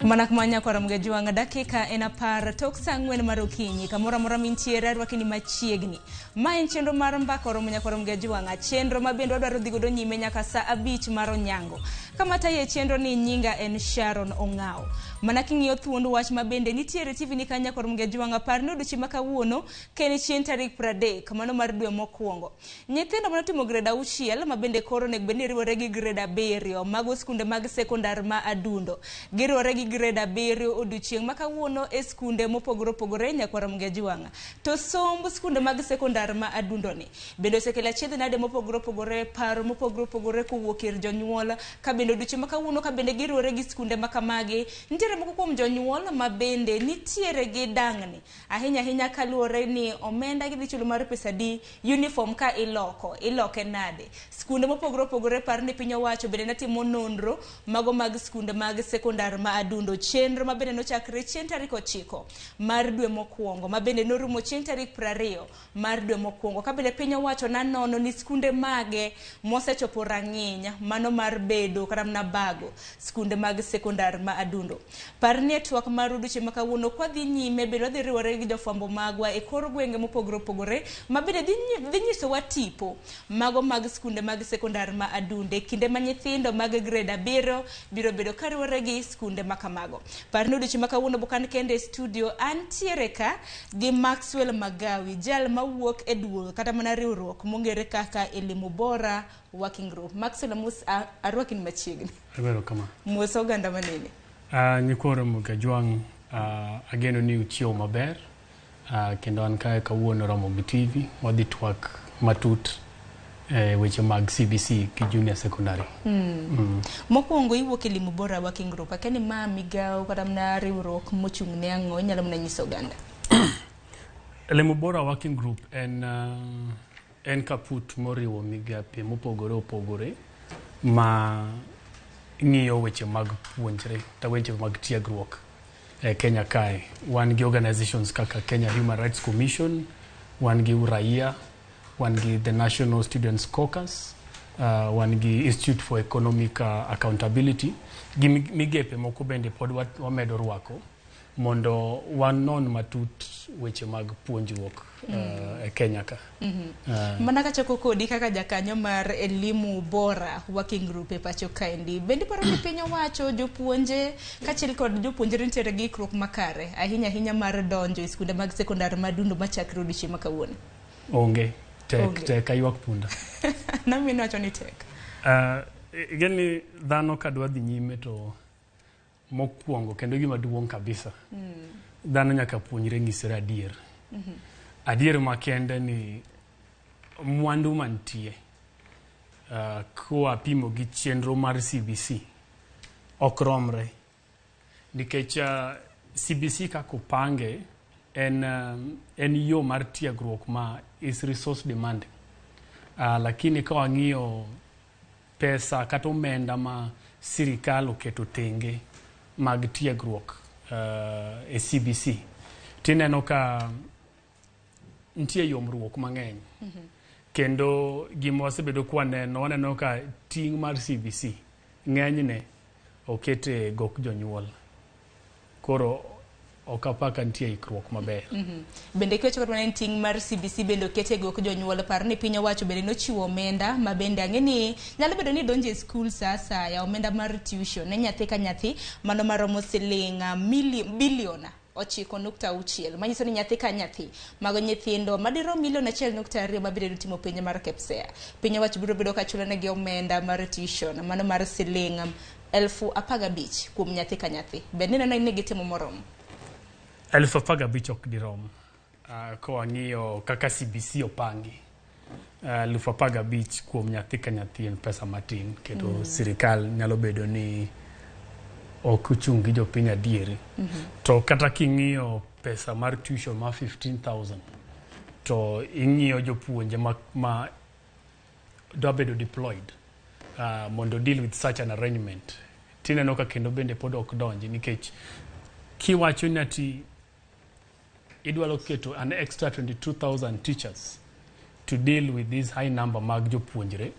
Mana kuma nyakwara Mgejwang' dakika en 10 tok sa 4 mar okinyi kamoro amora mintiere arwaki ni machiegni. Ma en chenro mar mbaka oromo nyakwara Mgejwang', chenro ma bende wadwaro dhi godo nyime nyaka sa 5 mar onyango. Kama taye chenro ni nyinga en Sharon Ong'awo. Mana king'iyo thuond wach ma bende nitiere TV ni ka nyakwara Mgejwang' par ni odiochieng' ma kawuono ka en chieng' tarik 30 mano mar dwe mokwongo. Nyithindo manotimo grade 6 ma bende koro onego bed ni riwore gi grade 7 mago skunde mag sekondar ma Adundo. Giriwore gi grade 7 odiochieng' ma kawuono e skunde mopogore opogore nyakwara Mgejwang'. To somb skunde mag sekondar ma Adundo ni bende osekelo achiedh nade mopogore opogore, paro mopogore opogore kowuok ir jonyuol ka bende odiochieng' ma kawuono ka bende giriwore gi skunde ma kamagi. Nitiere moko kuom jonyuol ma bende nitiere gi dang'ni ahinya ahinya kaluwore ni omenda gidhi chulo mar pesa di, uniform ka iloko, iloke nade. Skunde mopogore opogore par ni piny owacho bende netimo nonro mago mag skunde mag sekondar ma Adundo. Chenro ma bende nochakre chieng' tarik 9 mar dwe mokwongo ma bende norumo chieng' tarik 20 mar dwe mokwongo. Ka bende piny owacho nanono ni skunde mage mosechopo rang'iny mano mar bedo kata mana bago skunde mag sekondar ma Adundo. Par ni e twak mar odiochieng' ma kawuono kwadhi nyime bende wadhi riwore gi jofwambo magwa e kor gwenge mopogore opogore ma bende dhi nyisowa tipo mago mag skunde mag sekondar ma Adundo e kinde ma nyithindo mag grade 7 biro bedo kariwore gi skunde ma kamago. Par ni odiochieng' ma kawuono bokan kende e studio antiere ka gi Maxwell Magawi, jal mawuok e duol kata mana riwruok mong'ere kaka Elimu Bora Working Group. Maxwell, mos arwaki ni machiegni. Erokamano. Mos oganda manene. Nyikoro Mgajwang', ageno ni uchiewo maber, kendo an kae kawuono Ramogi TV, wadhi twak matut weche mag CBC gi junior secondary. Mokwongo iwuok e Elimu Bora Working Group. Akia ni ma migawo kata mana riwruok mochung' ne ang'o, inyalo mana nyiso oganda. Elimu Bora Working Group en kaput moriwo migape mopogore opogore ma ng'iyo weche mag puonjre kata weche mag tiegruok e Kenya kae. Wan gi organizations kaka Kenya Human Rights Commission, wan gi Uraia, wan gi the National Students Caucus, wan gi Institute for Economic Accountability, gi migepe moko bende pod wamedo rwako mondo wanon matut weche mag puonjruok e Kenya ka. Mana kachako kodi kaka jakanyo mar Elimu Bora Working Group e pacho kaendi, bende iparo ni piny owacho, jopuonje kaachiel kod jopuonjre nitiere gi ikruok makare ahinya ahinya mar donjo e skunde mag sekondar ma Adundo machakre odiochieng' ma kawuono? Onge. Tek, tek aywak punda. Nami iwacho ni tek. Ing'e ni dhano kadwa dhi nyime to mokwongo kendo gima duong' kabisa, dhano nyaka puonjre nyisore adier. Adier makende ni mwandu mantie kwapimo gi chenro mar CBC ok romre nikech CBC kaka opange en yo mar tiegruok ma is resource demanding. Lakini ka wang'iyo pesa kata omenda ma sirikal oketo tenge mag tiegruok e CBC, tineno ka nitie yomruok mang'eny. Kendo gima wasebedo kwaneno, waneno ka ting' mar CBC ng'enyne okete gok jonyuol. Koro ok apar ka nitie ikruok maber. Bende kiwacho kata mana ni ting' mar CBC bende okete gok jonyuol, par ni piny owacho bende nochiwo omenda ma bende ang'e ni nyalo bedo ni donjo e skul sa asaya, omenda mar tuition ne nyathi ka nyathi mano maromo siling' bilion 9.6, manyiso ni nyathi ka nyathi mago nyithindo madirom milion 1.2 mabiro timo penj mar KPSEA. Piny owacho biro bedo ka chulo negi omenda mar tuition mano mar siling' 15,000 kuom nyathi ka nyathi. Bende ineno ni gitimo moromo? 15,000 ok dirom. Ka wang'iyo kaka CBC opangi, 15,000 kuom nyathi ka nyathi en pesa matin, kendo sirikal nyalo bedo ni ok ochung' gi jopiny adieri. To kata king'iyo pesa mar tuition ma 15,000 to ing'iyo jopuonje ma dwa bedo deployed mondo deal with such an arrangement, tineno ka kendo bende pod ok donji nikech kiwacho ni ati idwaro keto an extra 22,000 teachers to deal with this high number mag jopuonjre,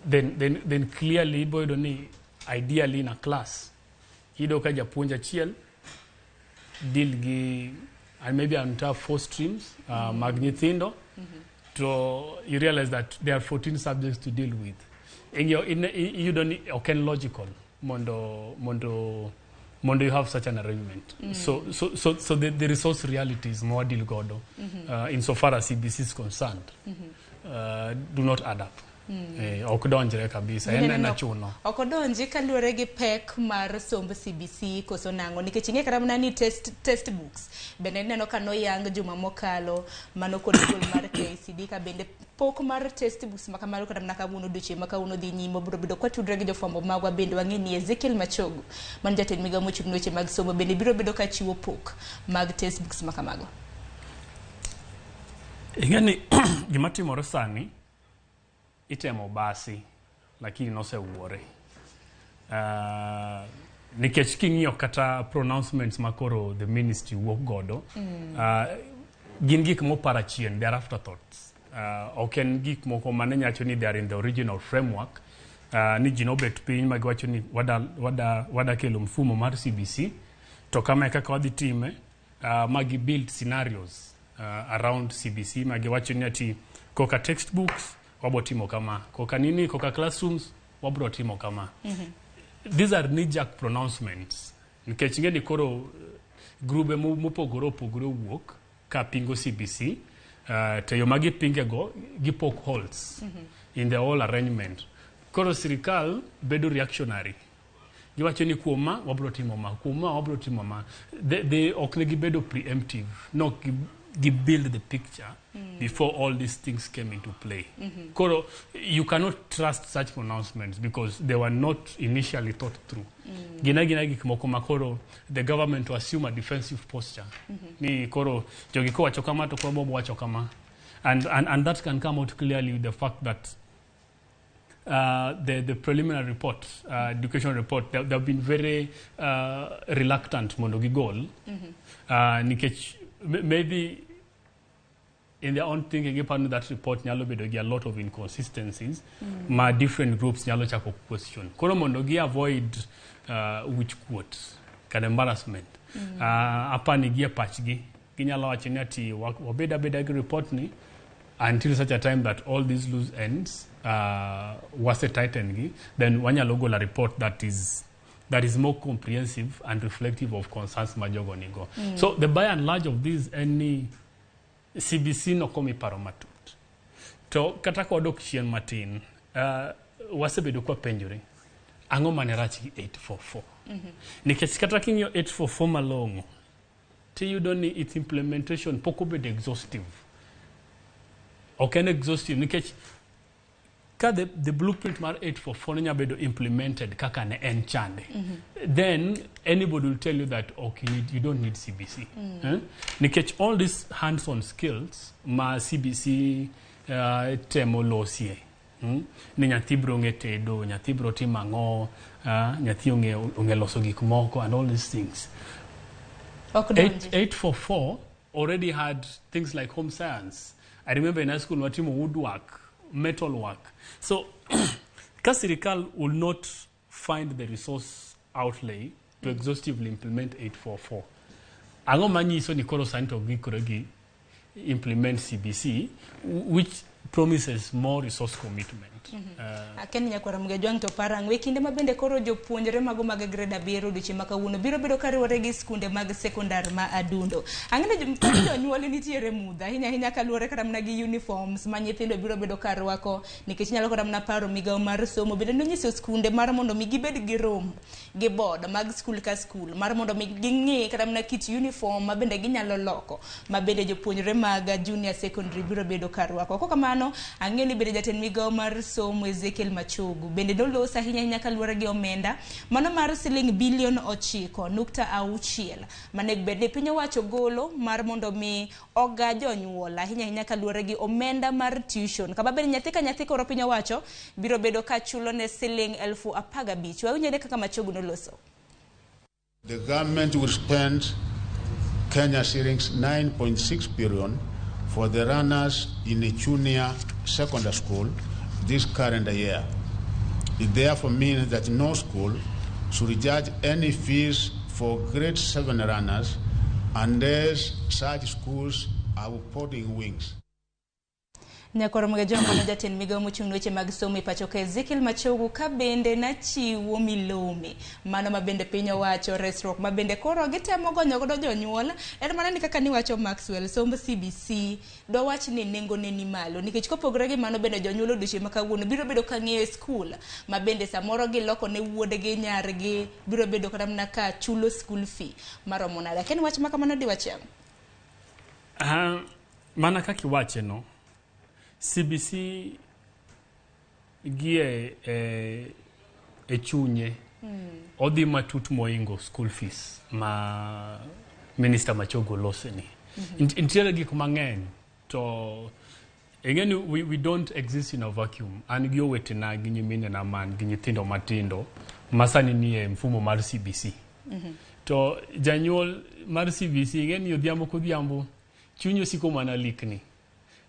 then clearly ibo yudo ni ideally in a class Iyudo ka japuonj achiel deal gi and maybe entire four streams mag nyithindo to you realize that there are 14 subjects to deal with. Ing'iyo iyudo ni ok en logical mondo you have such an arrangement. So the resource realities ma wadeal godo insofar as CBC is concerned do not add up. Ok donjre kabisa en achuno. Ok odonji kaluwore gi pek mar somb CBC koso nang'o? Nikech ing'e kata mana ni textbooks bende ineno ka noyang juma mokalo mano kod gol mar KICD ka bende pok mar textbooks ma kamano kata mana kawuono odiochieng' ma kawuono dhi nyime obiro bedo kwatudre gi jofwambo magwa bende wang'e ni Ezekiel Machogu man jatend migawo mochung' ne weche mag somo bende biro bedo ka chiwo pok mag textbooks ma kamago. Ing'e ni gima timore sani itemo basi lakini nosewuore. Nikech king'iyo kata pronouncements ma koro the ministry wuok godo gin gik mopara chien, they are afterthoughts. Ok en gik moko mane nyacho ni they are in the original framework ni ji nobet piny ma giwacho ni wada kelo mfumo mar CBC to kama e kaka wadhi time ma gi build scenarios around CBC ma giwacho ni ati koka textbooks wabo timo kama, koka nini, koka classrooms wabro timo kama. These are knee jerk pronouncements nikech ing'e ni koro grube mopogore opogore owuok ka pingo CBC to yo ma gipinge go gipoke holes in the whole arrangement. Koro sirikal bedo reactionary, giwacho ni kuom ma wabro timo ma, kuom ma wabro timo ma. They ok ne gibedo preemptive, no gi build the picture before all these things came into play. Koro you cannot trust such pronouncements because they were not initially thought through. Gina gina gik moko ma koro the government to assume a defensive posture ni koro jogi kowacho kama to koro bobo wacho kama and that can come out clearly with the fact that the preliminary report, education report, they've been very reluctant mondo gigol. Nikech maybe in their own thinking giparo ni that report nyalo bedo gi a lot of inconsistencies ma different groups nyalo chako question. Koro mondo gi avoid wich kuot kata embarrassment, apani gi e pachgi ginyalo wacho ni ati wabed abeda gi report ni until such a time that all these loose ends wase tighten gi, then wanyalo golo a report that is more comprehensive and reflective of concerns ma jogo nigo. So the by and large of this en ni CBC nokomi paro matut. To kata ka wadok chien matin, wasebedo kwapenjore ang'o mane rach gi 844? Nikech kata king'iyo 844 malong'o, tiyudo ni its implementation pok obedo exhaustive. Ok en exhaustive nikech ka the blueprint mar 844 ne nya bedo implemented kaka ne en chande, then anybody will tell you that okay, you don't need CBC. Eh? Nikech all these hands-on skills ma CBC temo losie, Ni nyathi biro ng'e tedo, nyathi biro timo ang'o, nyathi ong'e loso gik moko and all these things. Ok donji. 844 already had things like home science. I remember in high school watimo woodwork, metal work. So ka sirikal will not find the resource outlay to exhaustively implement 844. Ang'o manyiso ni koro sani to gikore gi implement CBC which promises more resource commitment. Aken nyakwara Mgejwang' to parang'o e kinde ma bende koro jopuonjre mago mag grade 7 odiochieng' ma kawuono biro bedo kariwore gi skunde mag sekondar ma Adundo. Ang'e ni jonyuol nitiere mudho ahinya ahinya kaluwore kata mana gi uniforms ma nyithindo biro bedo ka rwako nikech inyalo kata mana paro migawo mar somo bende nonyiso skunde mar mondo mi gibed gi rom gi board mag skul ka skul mar mondo mi ging'i kata mana kit uniform ma bende ginyalo loko ma bende jopuonjre mag junior secondary biro bedo ka rwako. Kok kamano ang'eyo ni bende jatend migawo mar somo Ezekiel Machogu bende noloso ahinya ahinya kaluwore gi omenda mano mar siling bilion 9.6 manego bed ni piny owacho golo mar mondo mi oga jonyuol ahinya ahinya kaluwore gi omenda mar tuition kama bende nyathi ka nyathi koro piny owacho biro bedo ka chulo ne siling 15,000. Wawinjore kaka Machogu noloso. The government will spend Kenya shillings 9.6 billion for the learners in a junior secondary school this current year. It therefore means that no school should charge any fees for grade 7 learners unless such schools have boarding wings. Nyakwar Mgajombo na jatend migawo mochung' ne weche mag somo e pacho ka Ezekiel Machogu ka bende nachiwo milome mano ma bende piny owacho resruok ma bende koro gitemo gonyo godo jonyuol en mana ni kaka niwacho Maxwell somb CBC dwawach ni nengone ni malo nikech kopogore gi mano bende jonyuol odiochieng' ma kawuono biro bedo ka ng'iyo e skul ma bende samoro giloko ne wuodgi nyargi biro bedo kata mana ka chulo school fee maromo nade. Akia ni wach ma kamano diwachi ang'o? Mana kaka iwache no, CBC gie e chunye odhi matut moingo school fees ma Minister Machogu loseni. Nitiere gik mang'eny to ing'e ni we don't exist in a vacuum. An gi owetena gi nyiminena man gi nyithindo matindo ma sani nie mfumo mar CBC. To janyuol mar CBC ing'e ni odhiambo kodhiambo chunyi osiko mana likni.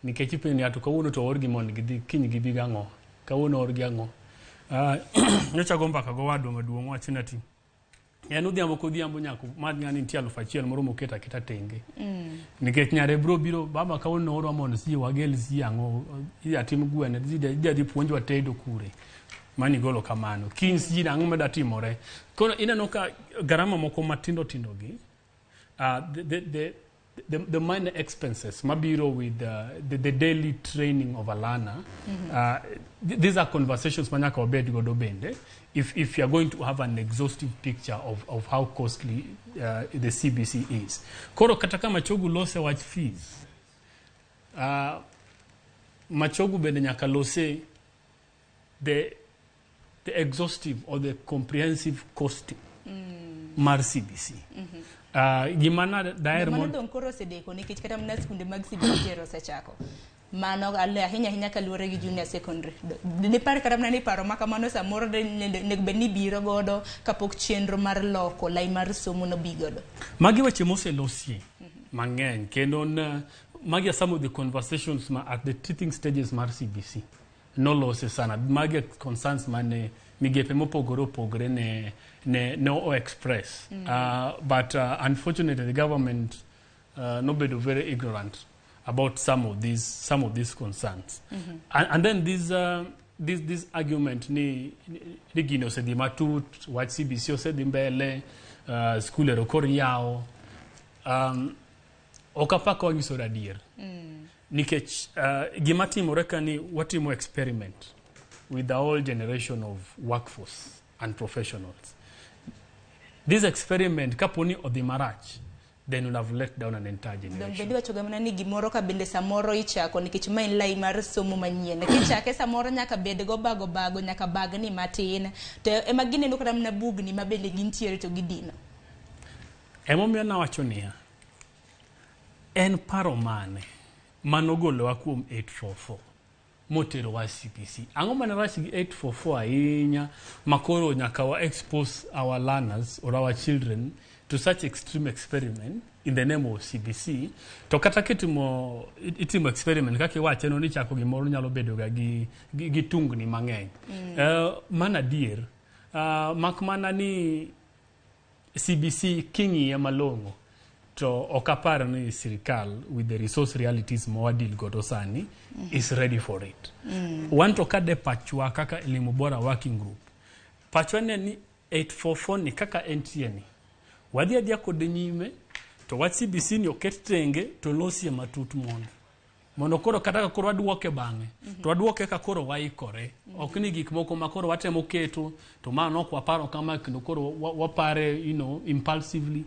Nikech ipenjo ni to kawuono to oorgi mondo gidhi kiny gibi gang'o, kawuono oorgi ang'o. Nyocha go mbaka gowadwa maduong' wachona ti en odhiambo kodhiambo nyaka mad ng'ani nitie 1000 moro moketo aketa tenge. Nikech nyare bro biro baba kawuono oorwa mondo sijui wagel sijui ang'o, idhi tim gweno, idhi adhi puonjwa tedo kure. Mani golo kamano. Kiny sijui ang'o mada timore. Koro ineno ka garama moko matindo tindo gi, the minor expenses mabiro with the daily training of a learner, these are conversations manyaka wabed godo bende if you are going to have an exhaustive picture of how costly the CBC is. Koro kata ka Machogu lose wach fees, Machogu bende nyaka lose the exhaustive or the comprehensive costing mar CBC. Gima na daher Mano mondo dong' koro osedeko nikech kata mana skunde mag CBC tero osechako. Mano ahinya ahinya kaluwore gi junior secondary. Dipar kata mana ni paro ma kamano samoro onego bed ni biro godo kapok chenro mar loko lai mar somo nobi godo. Magi weche moselosie mang'eny kendo na, magi are some of the conversations ma at the teething stages mar CBC nolose sana. Magi are concerns mane migepe mopogore opogore ne o express. But unfortunately the government nobedo very ignorant about some of these concerns. And then this argument ni gino osedhi matut, wach CBC osedhi mbele, skul ero koro yawo. Ok apar ka wanyiso adier. Nikech gima timore ka ni watimo experiment with the whole generation of workforce and professionals. This experiment kapo ni odhi marach, then we'll have let down an entire Dong' generation. bende iwachoga mana ni gimoro ka bende samoro ichako nikech ma en lai mar somo manyien. Kichake samoro nyaka bed go bago bago nyaka bagni matin. To ema gineno kata mana bugni ma bende gintiere to gidino. Emomiyo nawacho niya, en paro mane manogolowa kuom 844 moterowa CBC? Ang'o mane rach gi 844 ahinya makoro nyaka wa expose our learners or our children to such extreme experiment in the name of CBC? To kata kitimo itimo experiment kaka iwache no ni chako gimoro nyalo bedo ga gi tungni mang'eny. Mano adier. Mak mana ni CBC king'iye malong'o to ok apar ni sirikal with the resource realities ma wadeal godo sani is ready for it. Wan to kade pachwa kaka Elimu Bora Working Group, pachwa ne ni 844 ni kaka entie ni wadhi adhiya kode nyime to wach CBC ni oket tenge to losie matut mondo koro kata ka koro waduoke bang'e to waduoke ka koro waikore. Ok ni gik moko ma koro watemo keto to ma nok waparo kama kendo koro wapare impulsively.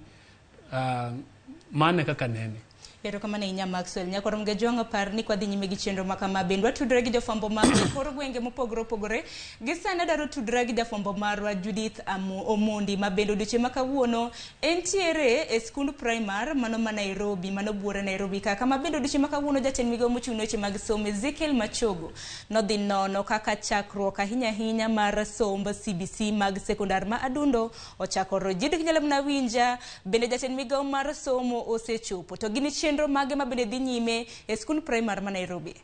Mano e kaka nene. Erokamano ahinya Maxwell. Nyakwar Mgejwang' par ni kwadhi nyime gi chenro ma kama bende watudore gi jofwambo mag e kor gwenge mopogore opogore. Gi sani adwaro tudore gi jafwambo marwa Judith Omondi ma bende odiochieng' ma kawuono entiere e skund primar mano ma Nairobi, mano buore Nairobi ka kama bende odiochieng' ma kawuono jatend migawo mochung' ne weche mag somo Ezekiel Machogu nodhi nono kaka chakruok ahinya ahinya mar somb CBC mag sekondar ma Adundo ochakore. Judith nyalo mana winja bende jatend migawo mar somo osechopo to gin chenro mage ma bende dhi nyime e skund primar ma Nairobi.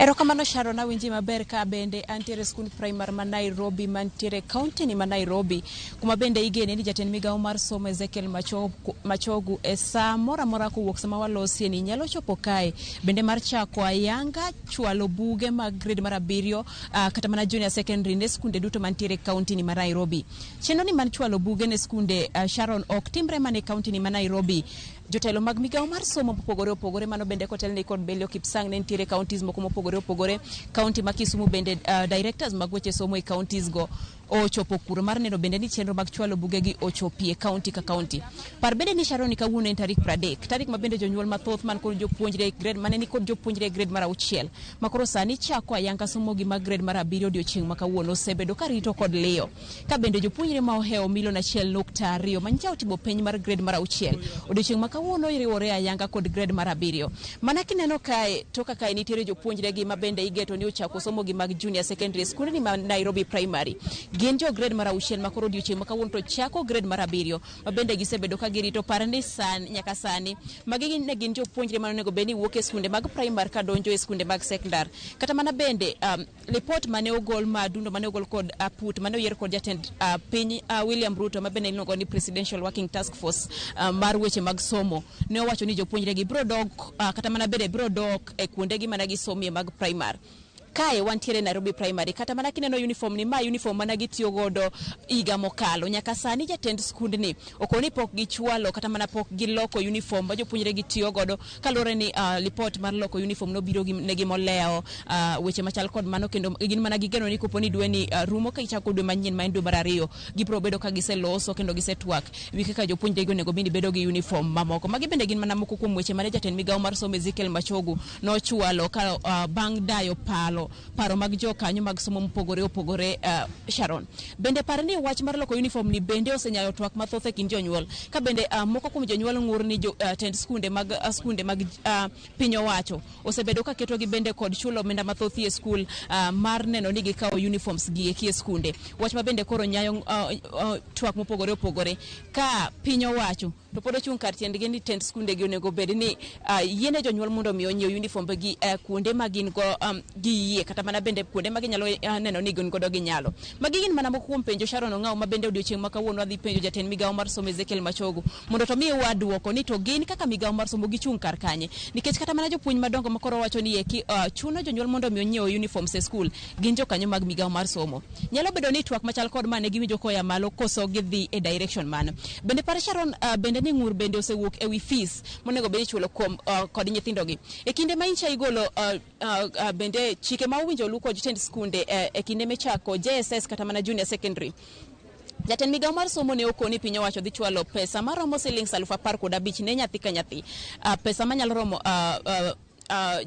Erokamano Sharon, awinji maber ka bende antiere skund primary ma Nairobi mantiere kaunti ni ma Nairobi, kuma bende igene ni jatend migawo mar somo Ezekiel Machogu, Machogu e saa moro amora kowuok sama walosie ni nyalo chopo kae bende mar chako ayanga chwalo buge mag grade mar 7 kata mana junior secondary ne skunde duto mantiere kaunti ni ma Nairobi. Chenro ni mar chwalo buge ne skunde, Sharon, ok timre mana e kaunti ni ma Nairobi. Jotelo mag migawo mar somo mopogore opogore mano bende kotelne kod Belio Kipsang ne nitiere counties moko mopogore opogore. County ma Kisumu bende directors mag weche somo e counties go ochopo kuro mar neno bende ni chenro mag chwalo bugegi ochopie county ka county. Par bende ni Sharon, kawuono en tarik 30, tarik ma bende jonyuol mathoth man kod jopuonjre grade mane ni kod jopuonjre e grade mar 6 ma koro sani chako ayanga somo gi mag grade mar 7 odiochieng' ma kawuono osebedo ka rito kod liyo. Ka bende jopuonjre ma ohewo milion 1.2 manyicha otimo penj mar grade mar 6 odiochieng' ma kawuono riwore ayanga kod grade mar 7. Mana kineno kae to kaka nitiere jopuonjre gi ma bende igeto ni ochako somo gi mag junior secondary school ni ma Nairobi Primary. Gin jo grade mar 6 ma koro odiochieng' ma kawuono to chako grade mar 7 ma bende gisebedo ka girito par ni sani nyaka sani magi ne gin jopuonjre ma onego bed ni wuok e skunde mag primary ka donjo e skunde mag secondary. Kata mana bende lipot mane ogol ma dundo mane ogol kod aput mane oyier kod jatend piny William Ruto ma bende iluongo ni Presidential Working Task Force mar weche mag somo ne owacho ni jopuonjre gi biro dok kata mana bende biro dok e kuondegi mana gisomie mag primary. Kae wantiere Nairobi Primary, kata mana kineno uniform ni ma uniform mana gitiyo godo higa mokalo. Nyaka sani jatend skundni okoni pok gichwalo kata mana pok giloko uniform ma jopuonjre gitiyo godo kaluwore ni lipot mar loko uniform nobiro negi molewo weche machal kod mano, kendo gin mana gigeno ni kopo ni dwe ni rumo ka ichako dwe manyien ma en dwe mar 2 gibiro bedo ka giseloso kendo gisetwak wi kaka jopuonjre gi onego bed ni bedo gi uniform mamoko. Magi bende gin mana moko kuom weche mane jatend migawo mar somo Ezekiel Machogu nochwalo ka bang' dayo paro mag jokanyo mag somo mopogore opogore. Sharon, bende par ni wach mar loko uniform ni bende osenyayo twak mathoth e kind jonyuol, ka bende moko kuom jonyuol ng'ur ni jotend skunde mag skunde mag piny owacho osebedo ka ketogi bende kod chulo omenda mathoth e skul mar neno ni gikawo uniforms gi eki e skunde. Wach ma bende koro nyayo twak mopogore opogore ka piny owacho to pod ochung' kar tiendgi ni tend skunde gi onego bed ni yiene jonyuol mondo mi onyiew uniform gi kuonde ma gin go gi yie kata mana bende kuonde ma ginyalo neno ni gin godo gi nyalo. Magi gin mana moko kuom penjo Sharon Ong'aw ma bende odiochieng' ma kawuono wadhi penjo jatend migawo mar somo Ezekiel Machogu mondo to miwa duoko ni to gin kaka migawo mar somo gichung' kar kanye, nikech kata mana jopuonj madongo ma koro wacho ni eki chuno jonyuol mondo mi onyiew uniforms e skul gin jokanyo mag migawo mar somo. Nyalo bedo ni twak machal kod mane giwinjo koya malo koso gidhi e direction mano. Bende par Sharon bende ni ng'ur bende osewuok ewi fees monego bed ichulo kuom kod nyithindogi. E kinde ma incha igolo bende chike ma owinjo oluw kod jotend skunde e kinde michako JSS kata mana junior secondary. Jatend migawo mar somo ne okoni piny owacho dhi chwalo pesa maromo siling 15,000 ne nyathi ka nyathi. Pesa manyalo romo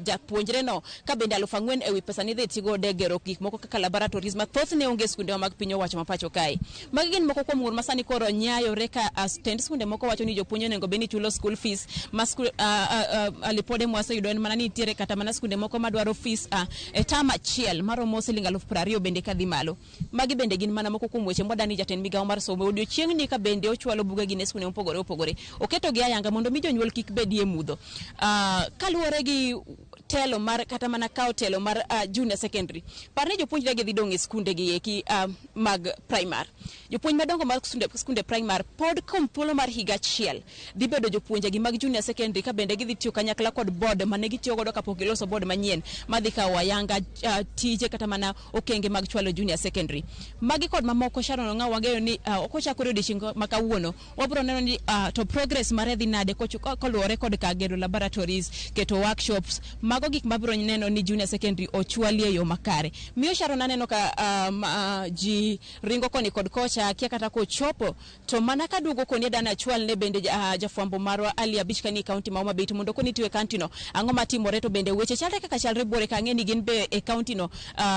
japuonjre no ka bende 4,000 ewi pesa ni dhi tigodo e gero gik moko kaka laboratories ma thothne onge e skunde mag piny owacho ma pacho kae. Magi gin moko kuom ng'ur ma sani koro nyayore ka tend skunde moko wacho ni jopuonj onego bed ni chulo school fees ma skul, lipode mwaseyudo en mana ni nitiere kata mana skunde moko madwaro fees e term achiel maromo siling 20,000 bende kadhi malo. Magi bende gin mana moko kuom weche mwadani jatend migawo mar somo odiochieng'ni ka bende ochwalo bugegi ne skunde mopogore opogore oketogi ayanga mondo mi jonyuol kik bedie mudho. Kaluwore gi telo mar kata mana kawo telo mar junior secondary, par ni jopuonjre gi dhi dong' e skunde gi eki mag primary. Jopuonj madongo mag skunde primary pod kuom thuolo mar higa achiel dhi bedo jopuonje gi mag junior secondary ka bende gidhi tiyo kanyakla kod board mane gitiyo godo kapok giloso board manyien madhi kawo ayanga tije kata mana okenge mag chwalo junior secondary. Magi kod mamoko Sharon Ong'aw wang'eyo ni kochakore odiochieng' ma kawuono wabiro neno ni to progress mare dhi nade koluwore kod ka gero laboratories, keto workshops, mago gik mabiro neno ni junior secondary ochwali e yo makare. Miyo Sharon aneno ka ji ringo koni kod kocha akia kata kochopo to mana kaduogo koni dana chwal ne bende jafwambo marwa Ali Abich kani e kaunti ma Homa Bay mondo koni tiyo e kaunti no ang'o matimore to bende weche chalre kaka chalre buore ka ang'e ni gin be e kaunti no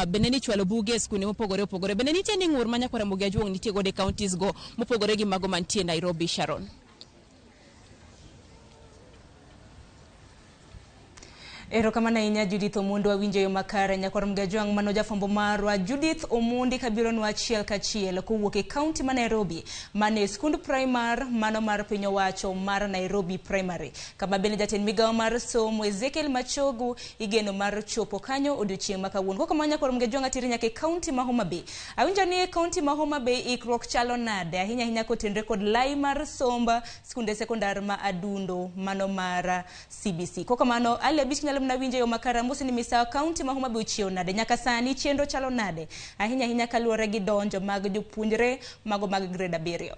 bende ni chwalo buge e skunde mopogore opogore. Bende nitie ni ng'ur ma nyakwar Ramogi Ajuong' nitie godo e counties go mopogore gi mago mantie Nairobi. Sharon. Erokamano ahinya Judith Omondi, wawinjo yo makare. Nyakwar Mgajwang' mano jafwambo marwa Judith Omondi kabironwa achiel kachiel kowuok e kaunti ma Nairobi mane e skund primar mano mar piny owacho mar Nairobi Primary, kama bende jatend migawo mar somo Ezekiel Machogu igeno mar chopo kanyo odiochieng' ma kawuono. Kokamano Nyakwar Mgajwang' ateri nyaka e kaunti ma Homa Bay. Awinjo ni e kaunti ma Homa Bay ikruok chalo nade ahinya ahinya kotenore kod lai mar somb skunde sekondar ma Adundo mano mar CBC. Kokamano Ali Abich nyalo mana winjo yo makare amosi ni misawa kaunti ma Homa Bay ochiew nade nyaka sani chenro chalo nade ahinya ahinya kaluwore gi donjo mag jopuonjre mago mag grade 7.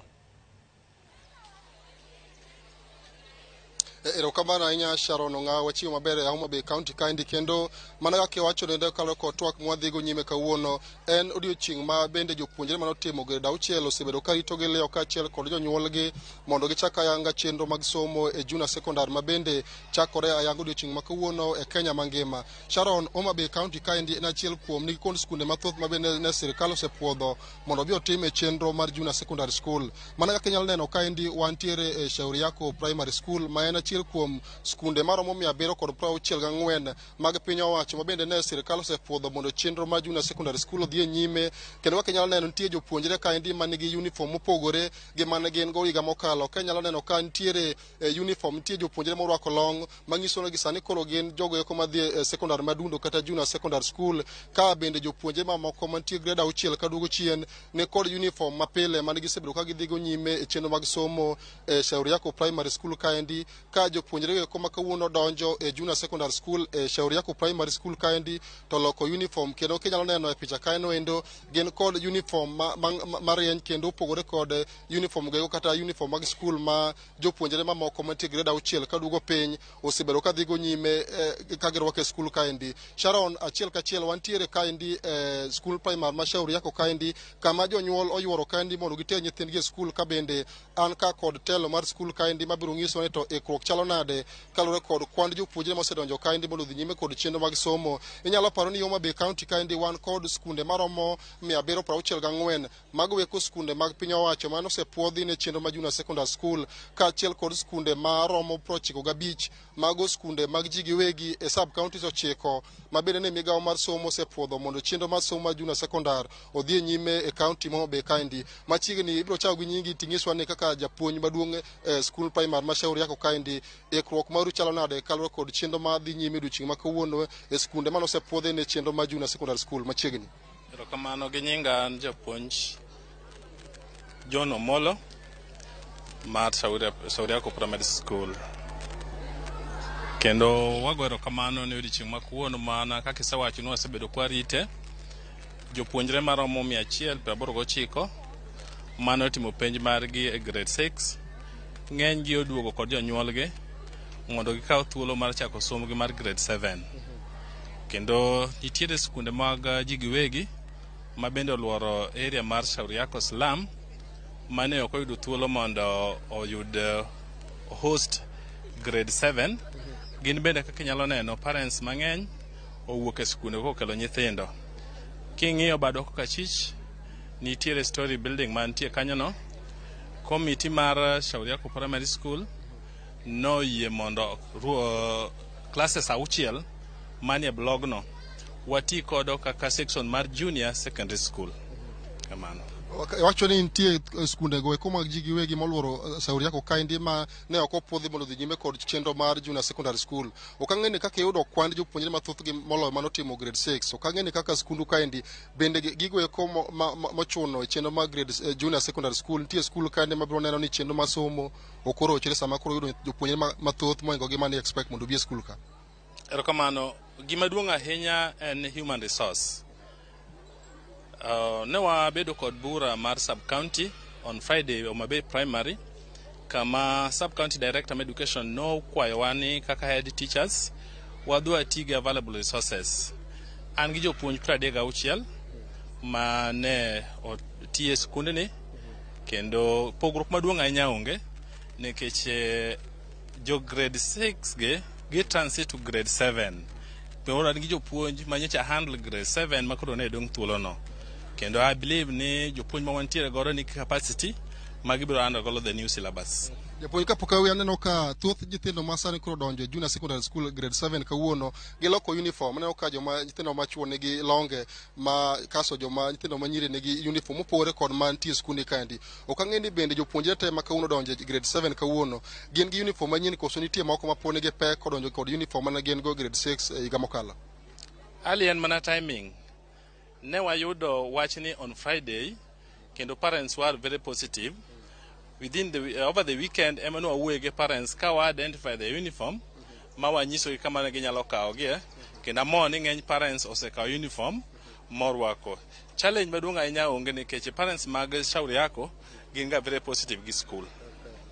Erokamano ahinya Sharon Ong'awo, wachiwo maber e Homa Bay County kaendi, kendo mana kaka iwacho nende kalo kod twak mwadhigo nyime kawuono en odiochieng' ma bende jopuonjre manotimo grade 6 osebedo ka rito gi liyo kaachiel kod jonyuolgi mondo gichak ayanga chenro mag somo e junior secondary ma bende chakore ayanga odiochieng' ma kawuono e Kenya mangima. Sharon, Homa Bay County kaendi en achiel kuom nigi kuond skunde mathoth ma bende ne sirikal osepuodho mondo obi otim e chenro mar junior secondary school. Mana kaka inyalo neno kaendi wantiere e Shauri Yako Primary School ma en achiel kuom skunde maromo 764 mag piny owacho ma bende ne sirikal osepuodho mondo chenro mar junior secondary school odhi e nyime. Kendo kaka inyalo neno nitie jopuonjre kaendi manigi uniform mopogore gi mane gin go higa mokalo. Ka inyalo neno ka nitiere uniform, nitie jopuonjre morwako long manyiso ni sani koro gin jogo eko madhi e secondary madundo kata junior secondary school, ka bende jopuonjre mamoko mantie grade 6 kaduogo chien ne kod uniform mapile mane gisebedo ka gidhigo nyime e chenro mag somo e Shauri Yako Primary School kaendi. Ka jopuonjre eko ma kawuono donjo e junior secondary school e Shauri Yako Primary School kaendi to loko uniform, kendo kinyalo neno e picha kaeno endo gin kod uniform marieny kendo opogore kod uniform go kata uniform mag school ma jopuonjre mamoko mantie grade 6 kaduogo piny osebedo ka dhigo nyime ka girwako e school kaendi. Sharon, achiel kachiel wantiere kaendi e school primary ma Shauri Yako kaendi kama jonyuol oyuoro kaendi mondo giter nyithindgi e school, ka bende an ka kod telo mar school kaendi mabiro nyiso ni to ikruok chalo nade kaluwore kod kwand jopuonjre mosedonjo kaendi mondo odhi nyime kod chenro mag somo. Inyalo paro ni Homa Bay County kaendi wan kod skunde maromo 764 mago eko skunde mag piny owacho mane osepuodhi ne chenro mar junior secondary school, kaachiel kod skunde maromo 95 mago skunde mag ji giwegi e sub counties 9 ma bende ne migawo mar somo osepuodho mondo chenro mar somo mar junior secondary odhi e nyime e county ma Homa Bay kaendi. Machiegni ibiro chako gi nyingi ting'iswa ni kaka japuonj maduong' e school primary ma Shauri Yako kaendi ikruok maru chalo nade kaluwore kod chenro ma dhi nyime odiochieng' ma kawuono e skunde mane osepuodhi ne chenro mar junior secondary school machiegni. Erokamano, gi nyinga an japuonj John Omolo mar Shauri Yako Primary School. Kendo wago erokamano ne odiochieng' ma kawuono mana kaka isewacho ni wasebedo kwarite. Jopuonjre maromo 189 mane otimo penj margi e grade 6 ng'eny gi oduogo kod jonyuolgi mondo gikaw thuolo mar chako somogi mar grade 7. Kendo nitiere skunde mag ji giwegi ma bende oluoro area mar Shauri Yako slum mane ok oyudo thuolo mondo oyud host grade 7. Gin bende kaka inyalo neno parents mang'eny owuok e skunde kokelo nyithindo. King'iyo badwa kokachich nitiere story building mantie kanyono. Komiti mar Shauri Yako Primary School noyie mondo classes 6 manie blogno wati kodo kaka section mar junior secondary school. Kamano. Iwacho ni nitie skunde go eko mag ji giwegi moluoro Shauri Yako kaendi ma ne ok opuodhi mondo odhi nyime kod chenro mar junior secondary school. Ok ang'e ni kaka iyudo kwand jopuonjre mathoth gi moloyo manotimo grade 6. Ok ang'e ni kaka skundu kaendi bende gigo eko mochuno e chenro mar grade junior secondary school. Nitie skul kaendi mabiro neno ni chenro mar somo ok orochre sama koro yudo jopuonjre mathoth mohingo gi mane expect mondo obi e skul ka. Erokamano. Gima duong' ahinya en human resource. Ne wabedo kod bura mar sub county on Friday Homa Bay Primary kama sub county director of education nokwayowa ni kaka head teachers wadhi wati gi available resources. An gi jopuonj 36 ma ne otiyo e skundni kendo pogruok maduong' ahinya onge nikech jo grade 6 gi transit to grade 7. Koro an gi jopuonj ma nyocha handle grade 7 ma koro ne dong' thuolono. Kendo I believe ni jopuonj ma wantiere godo nigi capacity ma gibiro handle godo the new syllabus. Japuonj, kapok awe, aneno ka thoth nyithindo ma sani koro donjo e junior secondary school grade 7 kawuono giloko uniform. Aneno ka joma nyithindo machuo nigi longe ma kaso joma nyithindo ma nyiri nigi uniform mopogore kod mantie e skunde kaendi. Ok ang'e ni bende jopuonjre te ma kawuono donjo e grade 7 kawuono gin gi uniform manyien koso nitie moko ma pod nigi pek kodonjo kod uniform mane gin go grade 6 e higa mokalo. Ali en mana timing. Ne wayudo wachni on Friday kendo parents were very positive. Over the weekend ema ne wawuoye gi parents ka wa identify the uniform ma wanyisogi kama ne ginyalo kawogie, kendo amor ni ng'eny parents osekawo uniform morwako. Challenge maduong' ahinya onge nikech parents mag Shauri Yako gin ga very positive gi school.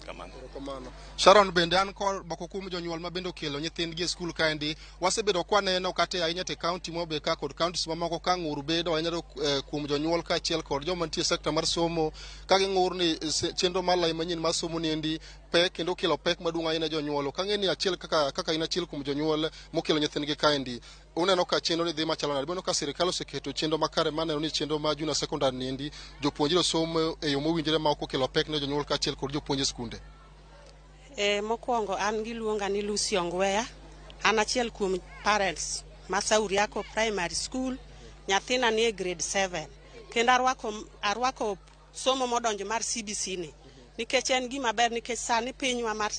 Kamano. Erokamano. Sharon, bende an kod moko kuom jonyuol ma bende okelo nyithindgi e skul kaendi. Wasebedo kwaneno kata ahinya te county Homa ka kod counties mamoko ka ng'ur bedo ahinya kuom jonyuol kaachiel kod joma nitie e sekta mar somo, ka ging'ur ni chenro mar lai manyien mar somo niendi pek kendo okelo pek maduong' ahinya ne jonyuol. Ok ang'e ni achiel kaka in achiel kuom jonyuol mokelo nyithindgi kaendi, uneno ka chenro ni dhi machalo nade? Uneno ka sirikal oseketo chenro makare maneno ni chenro mar junior secondary niendi jopuonjre somo e yo mowinjore ma ok okelo pek ne jonyuol kaachiel kod jopuonj e skunde? Mokwongo an giluonga ni Lucy Ongweya. An achiel kuom parents ma Sauriako Primary School. Nyathina nie grade 7. Kendo arwako somo modonjo mar CBC ni. Nikech en gima ber, nikech sani pinywa mar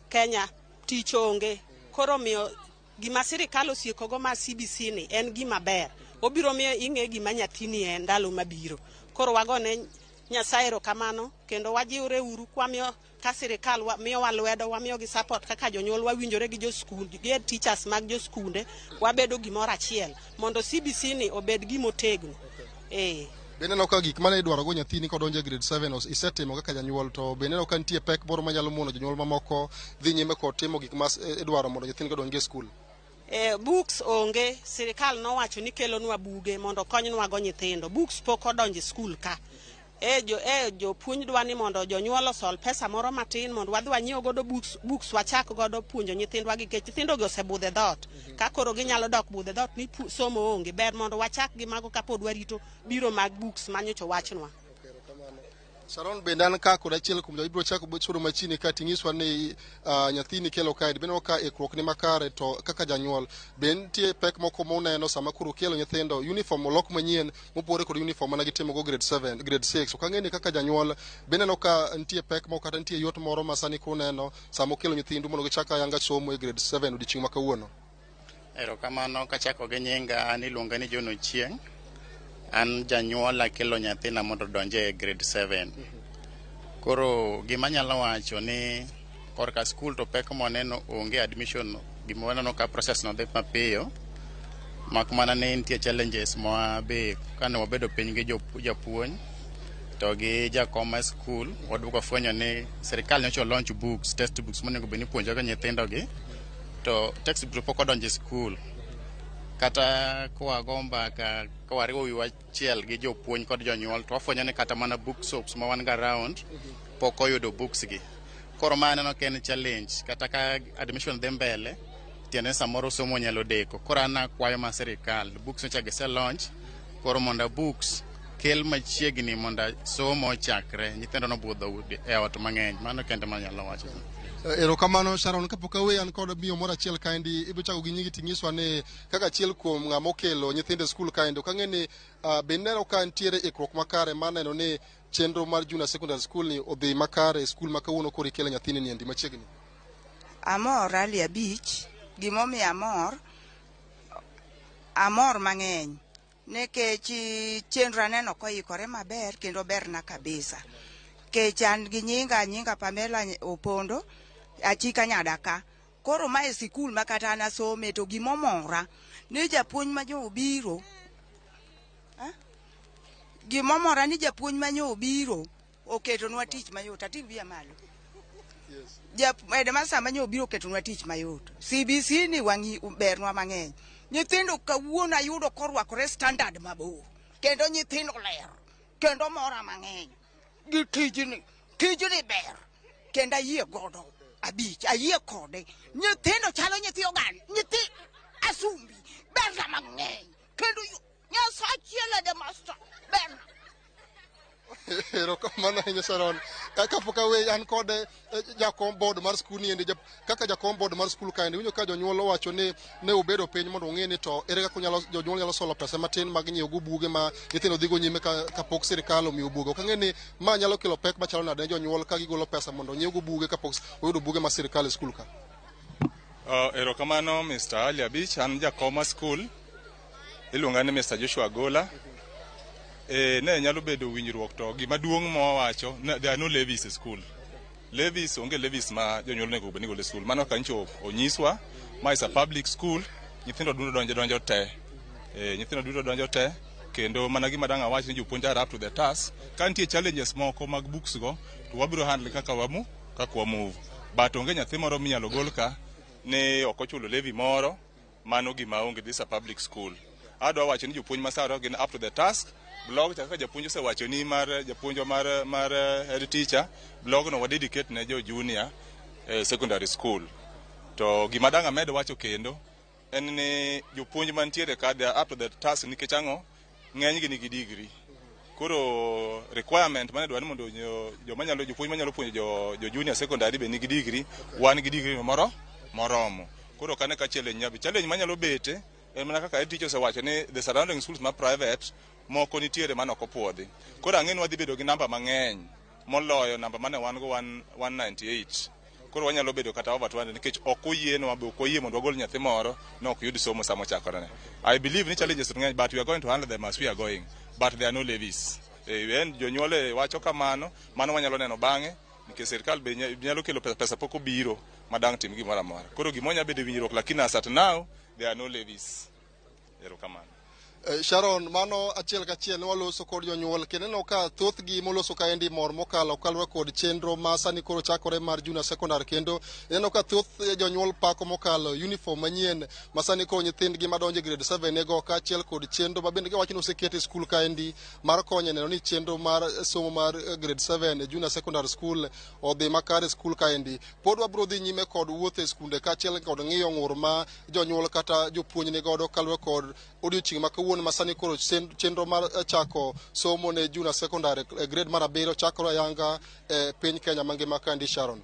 Kenya tich onge. Koro miyo gima sirikal osiekogo mar CBC ni en gima ber. Obiro miyo ing'e gima nyathini en ndalo mabiro. Koro wagone Nyasaye erokamano kendo wajiwre uru kwamiyo ka sirikal miyowa lwedo, wamiyogi support kaka jonyuol, wawinjore gi joskul gi head teachers mag joskunde, wabedo gimoro achiel mondo CBC ni obed gimotegno. Be ineno ka gik mane idwaro go nyathini kodonjo e grade 7 isetimo kaka janyuol, to be ineno ka nitie pek moro manyalo mono jonyuol mamoko dhi nyime kod timo gik ma idwaro mondo nyithindgi odonj e skul? Books onge. Sirikal nowacho ni kelonwa buge mondo okonywa go nyithindo. Books pok odonjo e skul ka. E jopuonj dwa ni mondo jonyuol osol pesa moro matin mondo wadhi wanyiew godo books, wachak godo puonjo nyithindwa gi, nikech nyithindo gi osebudho e dhoot ka koro ginyalo dok budho e dhoot ni somo onge. Ber mondo wachak gi mago kapod warito biro mag books manyocha owachnwa. Sharon, bende an ka kod achiel kuom jo ibiro chako sudo machiegni ka ting'iswa ni nyathini kelo kae, be ineno ka ikruok ni makare? To kaka janyuol, be nitie pek moko muneno sama koro kelo nyithindo, uniform olok manyien mopogore kod uniform mana gitimo go grade 7, grade 6? Ok ang'e ni kaka janyuol be ineno ka nitie pek moko kata nitie yot moro ma sani kuneno sama okelo nyithindu mondo gichak ayanga somo e grade 7 odiochieng' ma kawuono? Erokamano. Kachako gi nyinga, an iluonga ni John Ochieng'. An janyuol, akelo nyathina mondo odonj e grade 7. Koro gima anyalo wacho ni korka skul to pek moneno onge. Admission, gima waneno ka process no dhi mapiyo, mak mana ni nitie challenges ma be kane wabedo piny gi japuonj to gi jakom mar skul, waduogo fwenyo ni sirikal nyocha launch books, textbooks monego bed ni ipuonjogo nyithindo gi, to textbook pok odonjo e skul. Kata kwago mbaka ka wariwo wiwa achiel gi jopuonj kod jonyuol, to wafwenyo ni kata mana bookshops ma wan ga around pok oyudo books gi. Koro ma aneno ka en challenge. Kata ka admission dhi mbele, tiende ni samoro somo nyalo deko. Koro an akwayo ma sirikal, books nyocha gise launch, koro mondo books kel machiegni mondo somo ochakre. Nyithindo nobudho e ot mang'eny. Mano kende manyalo wacho. Erokamano, Sharon. Kapok aweyi, an kod miyo moro achiel kaendi. Ibiro chako gi nyingi ting'iswa ni kaka achiel kuom ng'ama okelo nyithindo e skul kaendi, ok ang'e ni be ineno ka nitiere ikruok makare mar neno ni chenro mar junior secondary school ni odhi makare e skul ma kawuono koro ikelo nyathini niendi machiegni? Amor ali abich. Gimomiyo amor, amor mang'eny nikech chenro aneno koikore maber kendo berna kabisa. Kech an gi nyinga Pamela Opondo Achika Nyadaka. Koro mae sikul ma kata an asome, to gimomora ni japuonj ma nyo obiro. Gimomora ni japuonj ma nyo obiro oketonwa tich mayot. Ating' wiya malo. Headmaster ma nyo obiro oketonwa tich mayot. CBC ni wang'i bernwa mang'eny. Nyithindo kawuono ayudo korwakore standard mabor kendo nyithindo ler kendo mora mang'eny gi tijni. Tijni ber kendo ayie godo abich, ayie kode. Nyithindo chalo nyithi oganda, nyithi asumbi, berna mang'eny kendo Nyasaye achiel, headmaster berna. Erokamano ahinya, Sharon. Kapok awe an kod jakom board mar skul ni endi, kaka jakom board mar skul kaendi, winjo ka jonyuol owacho ni ne ubedo piny mondo ung'e ni to ere kaka unyalo jonyuol nyalo solo pesa matin mag nyiewo go buge ma nyithindo dhigo nyime kapok sirikal omiyo buge. Ok ang'e ni ma nyalo kelo pek machalo nade ne jonyuol ka gigolo pesa mondo onyiew go buge kapok oyudo buge ma sirikal e skul ka. Erokamano Mr. Ali Abich, an jakom mar skul. Iluonga ni Mr. Joshua Gola. Ne nyalo bedo winjruok to gima duong' ma wawacho, there are no levies e school. Levies, onge levies ma jonyuol onego bed ni golo e school. Mano kaka nyocha onyiswa, ma is a public school, nyithindo duto donjo te. Nyithindo duto donjo te, kendo mana gima dang' awach ni jopuonj are up to the task. Ka nitie challenges moko mag books go, to wabiro handle kaka wa move. But onge nyathi moro minyalo gol ka ni ok ochulo levy moro, mano gima onge, this is a public school. Adwa wacho ni jopuonj masaro gin up to the task. Blog cha kaka japuonj osewacho ni mar japuonjwa mar head teacher, blog no wa dedicate ne jo junior secondary school. To gima dang' amed wacho kendo en ni jopuonj mantiere ka, they are up to the task. Nikech ang'o? Ng'eny gi nigi degree. Koro requirement mane dwaro ni mondo joma nyalo, jopuonj manyalo puonjo jo junior secondary be nigi degree, wan gi degree moro moromo. Koro kane ka challenge nyabi challenge manyalo bete en mana kaka head teacher osewacho ni the surrounding schools ma private moko nitiere mane ok opuodhi. Koro ang'e ni wadhi bedo gi namba mang'eny moloyo namba mane wan go 198. Koro wanyalo bedo kata over 200 nikech ok oyienwa be, ok wayie mondo wagol nyathi moro ne ok yud somo sama ochakorene. I believe ni challenges ng'eny, but we are going to handle them as we are going, but there are no levies. En jonyuol wacho kamano, mano wanyalo neno bang'e nikech sirikal be nyalo kelo pesa. Pesa pok obiro ma dang' tim gimoro amora. Koro gima nyalo bedo e winjruok, lakini as at now there are no levies. Erokamano. Sharon, mano achiel kachiel ne waloso kod jonyuol kendo ineno ka thothgi moloso kaendi mor mokalo kaluwore kod chenro ma sani koro chakore mar junior secondary, kendo ineno ka thoth jonyuol pako mokalo uniform manyien ma sani koro nyithindgi madonjo e grade 7 nego, kaachiel kod chenro ma bende giwacho ni oseket e skul kaendi mar konyo e neno ni chenro mar somo mar grade 7 e junior secondary school odhi makare e skul kaendi. Pod wabiro dhi nyime kod wuotho e skunde kaachiel kod ng'iyo ng'ur ma jonyuol kata jopuonj ni godo kaluwore kod odiochieng' ma kawuono ma sani koro chenro mar chako somo ne junior secondary e grade mar 7 chakore ayanga e piny Kenya mangima kaendi, Sharon.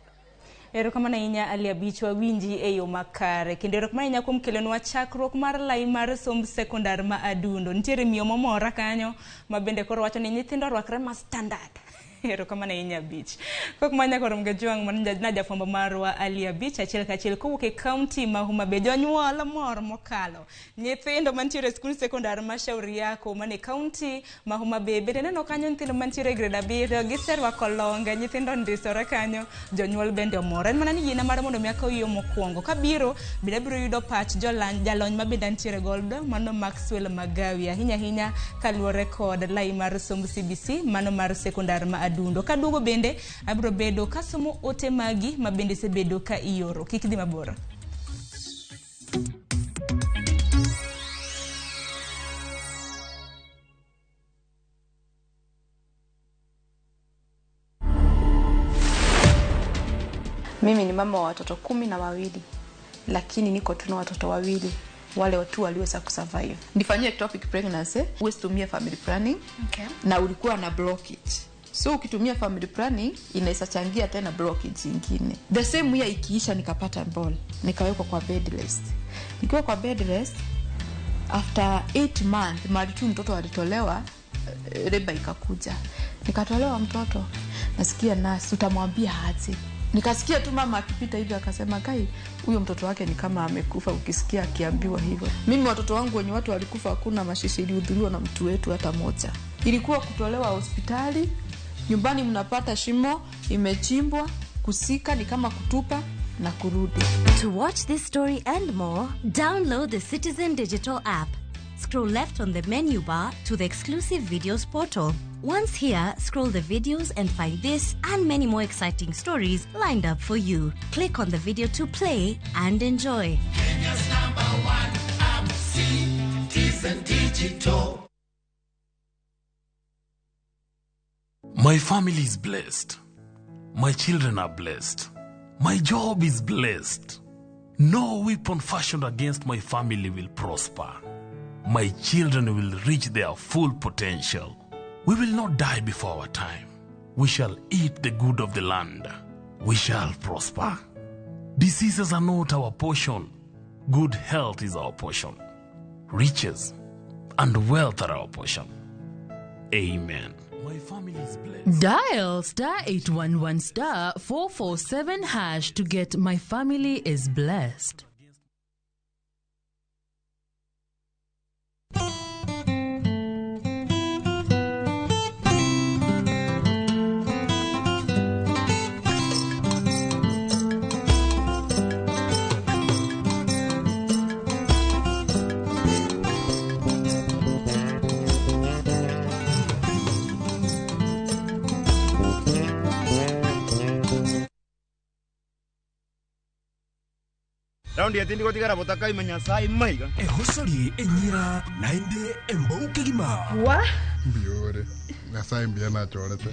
Erokamano ahinya, Ali Abich, wawinji e yo makare. Kendo erokamano ahinya kuom kelonwa chakruok mar lai mar somb sekondar ma Adundo. Nitiere miyo momora kanyo ma bende koro wacho ni nyithindo orwakre ma standard. Erokamano ahinya, Abich. Kok manya koro Mgajwang' mano na jafwambo marwa Ali Abich achiel kachiel kowuok e kaunti ma Homa Bay. Jonyuol mor mokalo. Nyithindo mantiere e skund sekondar ma Shauri Yako mane kaunti ma Homa Bay bende neno kanyo nyithindo mantiere e grade 7 giserwako longe, nyithindo ndisore kanyo, jonyuol bende omor. En mana ni yiena mar mondo mi akaw yo mokwongo. Kabiro, bende abiro yudo pach jalony ma bende antiere godo, mano Maxwell Magawi, ahinya ahinya kaluwore kod lai mar somb CBC, mano mar sekondar ma Adundo. Kaduogo bende abiro bedo kasomo ote magi ma bende isebedo ka ioro. Kik idhi mabor. Mimi ni mama wa watoto 12, lakini niko tu na watoto wawili wale tu waliweza kusurvive. Nifanyie ectopic pregnancy, huwezi tumia family planning. Na ulikuwa na blockage, so ukitumia family planning inaweza changia tena blockage ingine. The same year ikiisha, nikapata ball, nikawekwa kwa bed rest. Nikiwa kwa bed rest, after 8 months mali tu mtoto alitolewa, labour ikakuja, nikatolewa mtoto. Nasikia nurse, utamwambia aje? Nikasikia tu mama akipita hivi akasema, "Kai, huyo mtoto wake ni kama amekufa." Ukisikia akiambiwa hivyo, mimi watoto wangu wenye watu walikufa, hakuna mazishi ilihudhuriwa na mtu wetu hata moja. Ilikuwa kutolewa hospitali, nyumbani mnapata shimo imechimbwa, kuzika ni kama kutupa na kurudi. To watch this story and more, download the Citizen Digital app. Scroll left on the menu bar to the exclusive videos portal. Once here, scroll the videos and find this and many more exciting stories lined up for you. Click on the video to play and enjoy. Kenya's number one app, Citizen Digital. My family is blessed. My children are blessed. My job is blessed. No weapon fashioned against my family will prosper. My children will reach their full potential. We will not die before our time. We shall eat the good of the land. We shall prosper. Diseases are not our portion. Good health is our portion. Riches and wealth are our portion. Amen. My family is blessed. Dial star 811 star 447 hash to get My Family is Blessed. Raundi etindi gotigara botaka imenya sai maiga. Ehosori enyira naende embouke gima. Wa? Mbiore. Nyasaye mbia nachorete.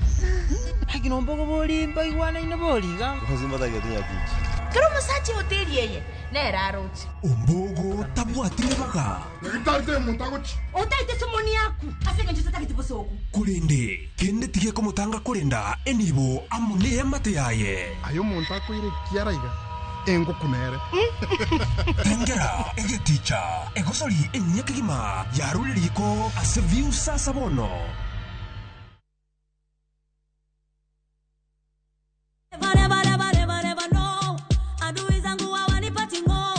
Hakino mbogo bori mbaigwana ine boriga. Hozimba getinya tichi. Kero musache hoteli yeye. Nera arochi. Ombogo tabwatire baga. Nagitarte muntagochi. Otaite somoni yaku. Asenge nje tatagete bosoku. Kurinde kende tige komutanga kurenda enibo amune amate yaye. Ayo muntakoire kiaraiga. Engo kunere. Tengera egeticha egosori enyekigima yaruriko ase viusa sabono. Never, no. Adui zangu hawanipati ngo.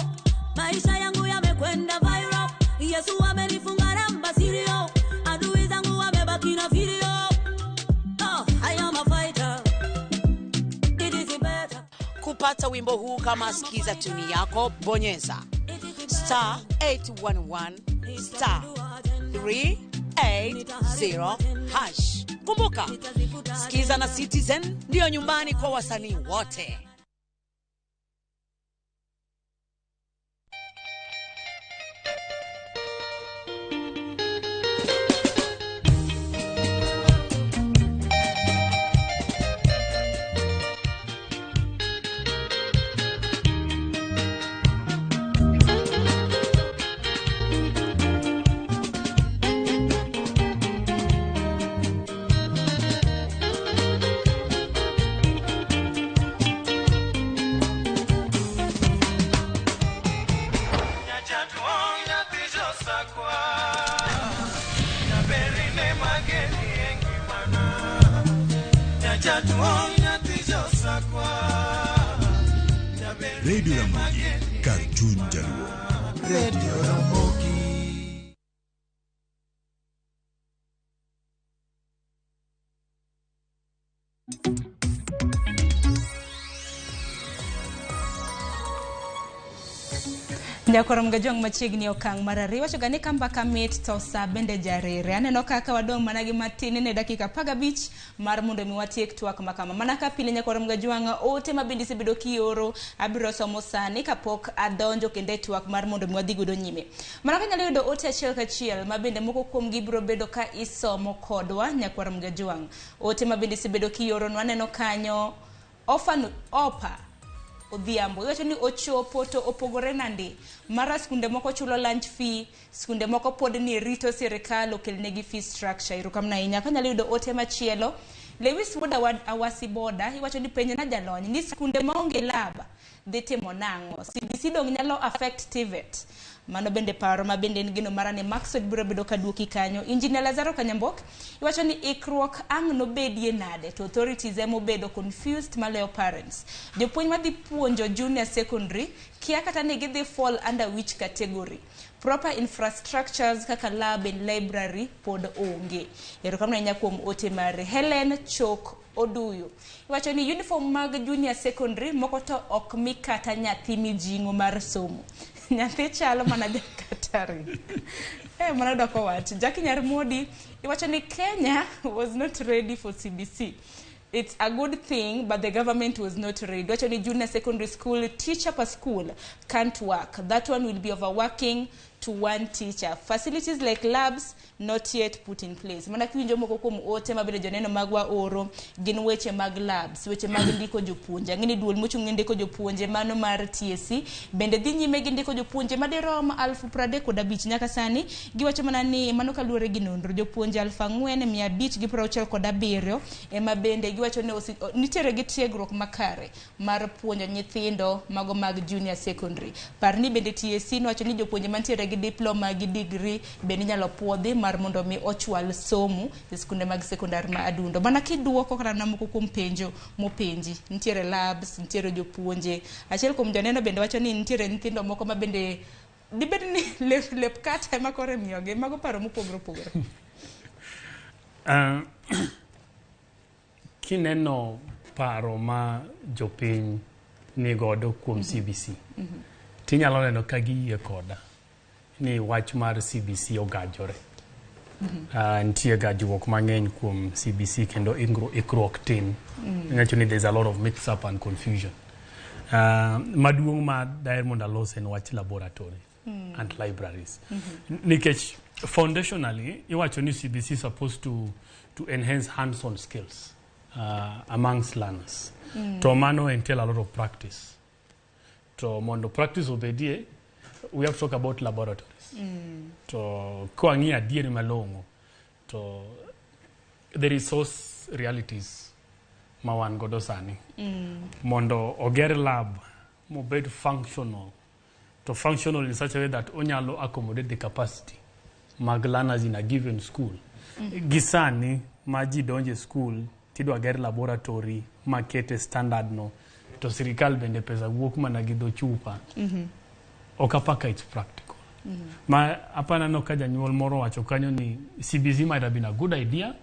Maisha yangu yamekwenda viral. Yesu amenifunga namba sirio. Adui zangu wamebaki na video. Oh, I am a fighter. It is better. Kupata wimbo huu kama sikiza tuni yako, bonyeza star 811 star 380 hash. Kumbuka, Sikiza na Citizen ndio nyumbani kwa wasanii wote. Radio Ramogi, Karchun Jaluo. Radio Ramogi. Nyakorom gajwang' machiegni okang' mar ariyo wacho ga ni ka mbaka mit to sa bende jarere. Aneno kaka wadong' mana gi matin ne dakika 15 mar mondo mi watiek twak makama. Mana ka pile nyakorom gajwang' ote ma bende isebedo kioro abiro somo sani kapok adonjo kendo e twak mar mondo mi wadhi godo nyime. Mana ka nyalo yudo ote achiel kachiel ma bende moko kuom gi biro bedo ka isomo kodwa nyakorom gajwang'. Ote ma bende isebedo kioro nwaneno kanyo opa Odhiambo iwacho ni ochopo to opogore nandi mara skunde moko chulo lunch fee, skunde moko pod ni rito sirikal okelnegi fee structure. Erokamano ahinya. Kanyalo yudo ote machielo, Lewis Wuoda Awasi Boda iwacho ni penjo na jalony ni skunde maonge lab dhi timo nang'o? CBC dong nyalo affect TVET. Mano bende paro ma bende en geno mara ni Maxwell biro bedo ka duoki kanyo. Engineer Lazaro Kanyambok iwacho ni ikruok ang' nobedie nade to authorities emobedo confused maloyo parents. Jopuonj madhi puonjo junior secondary kia kata ni gidhi fall under which category. Proper infrastructures kaka lab and library pod onge. Erokamano ahinya kuom ote mare. Helen Chok Oduyo iwacho ni uniform mag junior secondary moko to ok mi kata nyathi mijing'o mar somo. Nyathi chalo mana jakatari. Mano doko wach. Jackie Nyarmodi iwacho ni Kenya was not ready for CBC. It's a good thing, but the government was not ready. Iwacho ni junior secondary school teacher per school can't work. That one will be overworking to one teacher. Facilities like labs not yet put in place. Mana kiwinjo moko kuom ote ma bende joneno magwa oro gin weche mag labs, weche mag ndiko jopuonje. Ang'e ni duol mochung' ne ndiko jopuonje mano mar TSC bende dhi nyime gi ndiko jopuonje madirom 35,000 nyaka sani. Giwacho mana ni mano kaluwore gi nonro jopuonje 4,567 ema bende giwacho ni nitiere gi tiegruok makare mar puonjo nyithindo mago mag junior secondary. Par ni bende TSC nowacho ni jopuonje mantiere gi diploma gi degree bende inyalo puodhi mar mondo mi ochwal somo e skunde mag sekondar ma Adundo. Mana kiduoko kata mana moko kuom penjo mopenji, nitiere labs, nitiere jopuonje. Achiel kuom joneno bende wacho ni nitiere nyithindo moko ma bende dibed ni lep kata ema koro imiyogi. Mago paro mopogore opogore. Kineno paro ma jopiny nigodo kuom CBC, tinyalo neno ka giyie koda ni wach mar CBC ogajore. Nitie gajruok mang'eny kuom CBC kendo ikruok tin. Iwacho ni there's a lot of mix up and confusion. Maduong' ma daher mondo alos en wach laboratory and libraries. Nikech foundationally iwacho ni CBC is supposed to enhance hands-on skills amongst learners. To mano entail a lot of practice. To mondo practice obedie, we have to talk about laboratories. To kwang'iyo adieri malong'o, to the resource realities ma wan godo sani. Mondo oger lab mobed functional, to functional in such a way that onyalo accommodate the capacity mag learners in a given school. Gi sani ma ji donje school tidwa ger laboratory makete standard no, to sirikal bende pesa wuok mana gi dho chupa. Ok apaka it's practical. Ma apana ka janyuol moro wacho kanyo ni CBC might have been a good idea,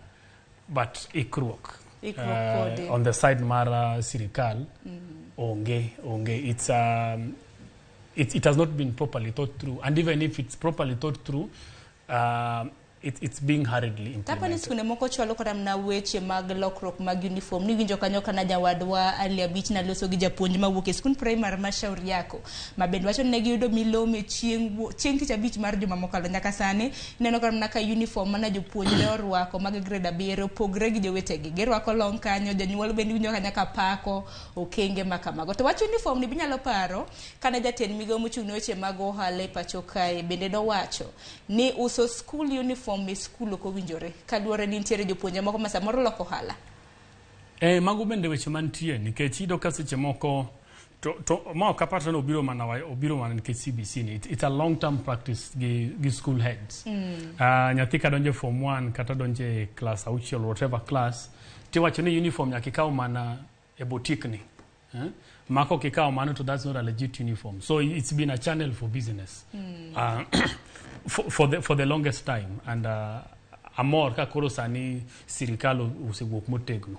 but ikruok Ikruok kode. On the side mar sirikal onge it has not been properly thought through, and even if it's properly thought through, it's being hurriedly Tapa ni implemented. Skunde moko chwalo kata mana weche mag lokruok mag uniform. Niwinjo kanyo kana jawadwa Ali Abich naloso gi japuonj mawuok e skund primary ma Shauri Yako ma bende wacho ni ne giyudo milome chieng' tich abich mar juma mokalo. Nyaka sani ineno kata mana ka uniform mana jopuonjre orwako mag grade 7 opogre gi jowetegi. Girwako long kanyo, jonyuol bende winjo ka nyaka pako okenge ma kamago. To wach uniform ni binyalo paro kane jatend migawo mochung' ne weche mag ohala e pacho kae bende nowacho ni uso school uniform e skul ok owinjore kaluwore ni nitiere jopuonje moko ma samoro loko ohala. Mago bende weche mantie nikech iyudo ka seche moko to ma ok apar ni obiro mana nikech CBC ni it's a long term practice gi school heads. Nyathi ka donjo e form 1 kata donjo e class 6, whatever class, tiwacho ni uniform nyaka ikaw mana e boutique ni, eh? Ma kok ikawo mano to that's not a legit uniform. So it's been a channel for business for the longest time, and amor ka koro sani sirikal osewuok motegno